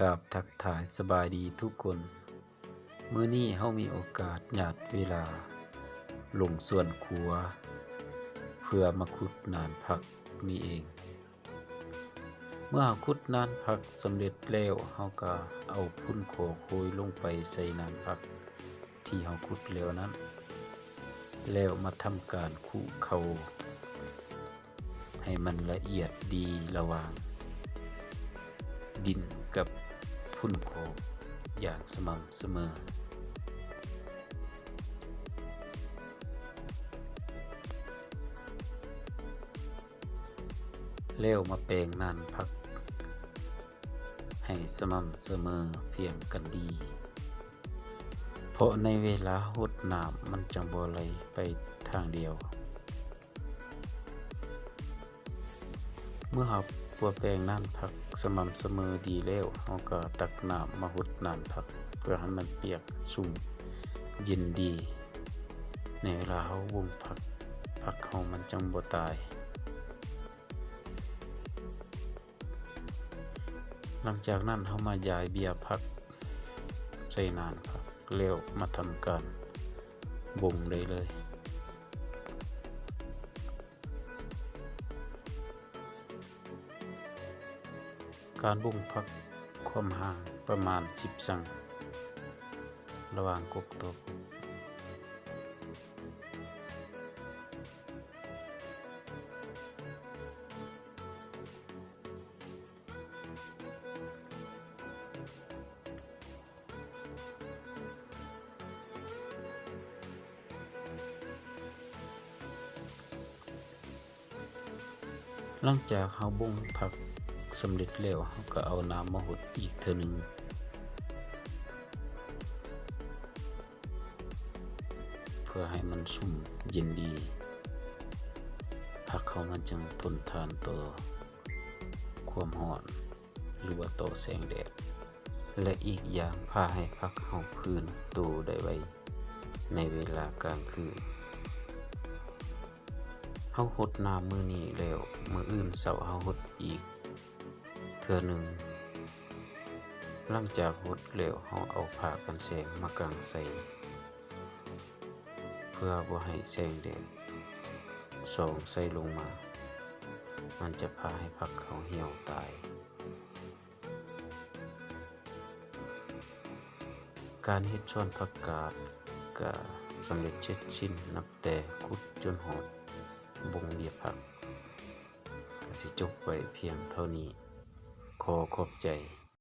ກາບທັກທາຍສະບາຍດີທຸກຄົນ. ມື້ນີ້ເຮົາມີໂອກາດຍາດເວລາລົງສວນຄົວ ເພື່ອມາຂຸດໜານຜັກນີ້ເອງ. ເມື່ອເຮົາຂຸດໜານຜັກສຳເລັດແລ້ວ, ເຮົາກໍເອົາຝຸ່ນຄໍໂຄຍລົງໄປໃສ່ໜານຜັກທີ່ເຮົາຂຸດແລ້ວນັ້ນ, ແລ້ວມາທຳການຂຸເຂົ້າ ໃຫ້ມັນລະອຽດດີລະຫວ່າງດິນກັບຝຸ່ນຄໍຢ່າງສະໝ່ຳສະເໝີ. ແລ້ວມາແປງໜານຜັກໃຫ້ສະໝ່ຳສະເໝີພຽງກັນດີ, ເພາະໃນເວລາຫົດນ້ຳມັນຈັ່ງບໍ່ໄຫຼໄປທາງດຽວ. ເມື່ອເຮົາປົວແປງໜານຜັກສະໝ່ຳສະເໝີດີແລ້ວ, ເຮົາກໍຕັກນ້ຳມາຫົດໜານຜັກ ເພື່ອໃຫ້ມັນປຽກຊຸ່ມເຢັນດີ. ໃນເວລາເຮົາບົ່ງຜັກ, ຜັກເຮົາມັນຈັ່ງບໍ່ຕາຍ. ຫຼັງຈາກນັ້ນເຮົາມາຢາຍເບ້ຍຜັກໃສ່ໜານຜັກ ແລ້ວມາທຳການບົ່ງໄດ້ເລີຍ. ການບົ່ງຜັກຄວາມຫ່າງປະມານສິບຊັງ ລະຫວ່າງກົກຕໍ່ກົກ. ຫຼັງຈາກເຮົາບົ່ງຜັກສຳເລັດແລ້ວ, ເຮົາກໍເອົານ້ຳມາຫົດອີກເທື່ອໜຶ່ງ ເພື່ອໃຫ້ມັນຊຸ່ມເຢັນດີ. ຜັກເຮົາມັນຈຶ່ງທົນທານຕໍ່ຄວາມຮ້ອນ ຫຼືວ່າຕໍ່ແສງແດດ ແລະ ອີກຢ່າງພາໃຫ້ຜັກເຮົາຟື້ນໂຕໄດ້ໄວໃນເວລາກາງຄືນ. ເຮົາຫົດນ້ຳມື້ນີ້ແລ້ວ, ມື້ອື່ນເຊົ້າເຮົາຫົດອີກເທື່ອໜຶ່ງ. ຫຼັງຈາກຫົດແລ້ວ, ເຮົາເອົາຜ້າກັນແສງມາກາງໃສ່ ເພື່ອບໍ່ໃຫ້ແສງແດດສ່ອງໃສ່ລົງມາ, ມັນຈະພາໃຫ້ຜັກເຮົາຫ່ຽວຕາຍ. ການເຮັດສວນຜັກກາດກະສຳເລັດເສັດສິ້ນ ນັບແຕ່ຂຸດຈົນຮອດບົ່ງເບ້ຍຜັກ. ກະຊິຈົບໄວ້ພຽງເທົ່ານີ້. ຂໍຂອບໃຈ.